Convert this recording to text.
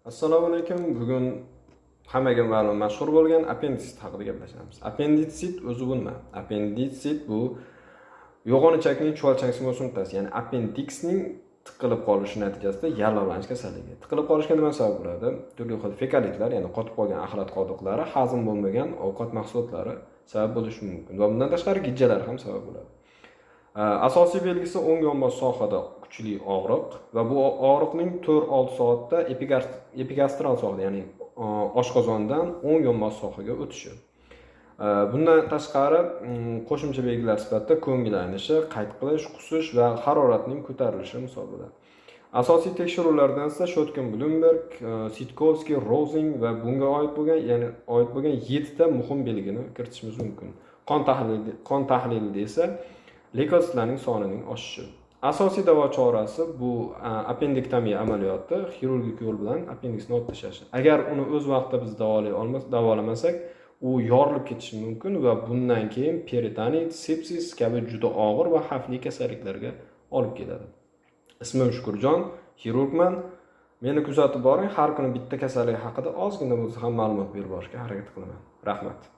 Assalomu alaykum. Bugun hammaga ma'lum, mashhur bo'lgan appenditsit haqida gaplashamiz. Appenditsit o'zi bu nima? Appenditsit bu yo'g'on ichakning chuvalchangsimon o'simtasi, ya'ni appendiksning tiqilib qolishi natijasida yallig'lanish kasalligi. Tiqilib qolishga nima sabab bo'ladi? Turli xil fekalitlar, ya'ni qotib qolgan axlat qoldiqlari, hazm bo'lmagan ovqat mahsulotlari sabab bo'lishi mumkin va bundan tashqari gijjalar ham sabab bo'ladi. Asosiy belgisi o'ng yonbosh sohada kuchli og'riq va bu og'riqning 4-6 soatda epigastral sohada, ya'ni oshqozondan o'ng yonbosh sohaga o'tishi. Bundan tashqari qo'shimcha belgilar sifatida ko'ngil aynishi, qayt qilish, qusish va haroratning ko'tarilishi misol bo'ladi. Asosiy tekshiruvlardan esa Shotkin Blumberg, Sitkovskiy, Rozing va bunga oid bo'lgan, ya'ni oid bo'lgan 7 ta muhim belgini kiritishimiz mumkin. Qon tahlilida esa leykositlarning sonining oshishi. Asosiy davo chorasi bu appendektomiya amaliyoti, xirurgik yo'l bilan appendiksni olib tashlash. Agar uni o'z vaqtida biz davolay olmas, davolamasak, u yorilib ketishi mumkin va bundan keyin peritonit, sepsis kabi juda og'ir va xavfli kasalliklarga olib keladi. Ismim Shukurjon, xirurgman. Meni kuzatib boring, har kuni bitta kasallik haqida ozgina bo'lsa ham ma'lumot berib borishga harakat qilaman. Rahmat.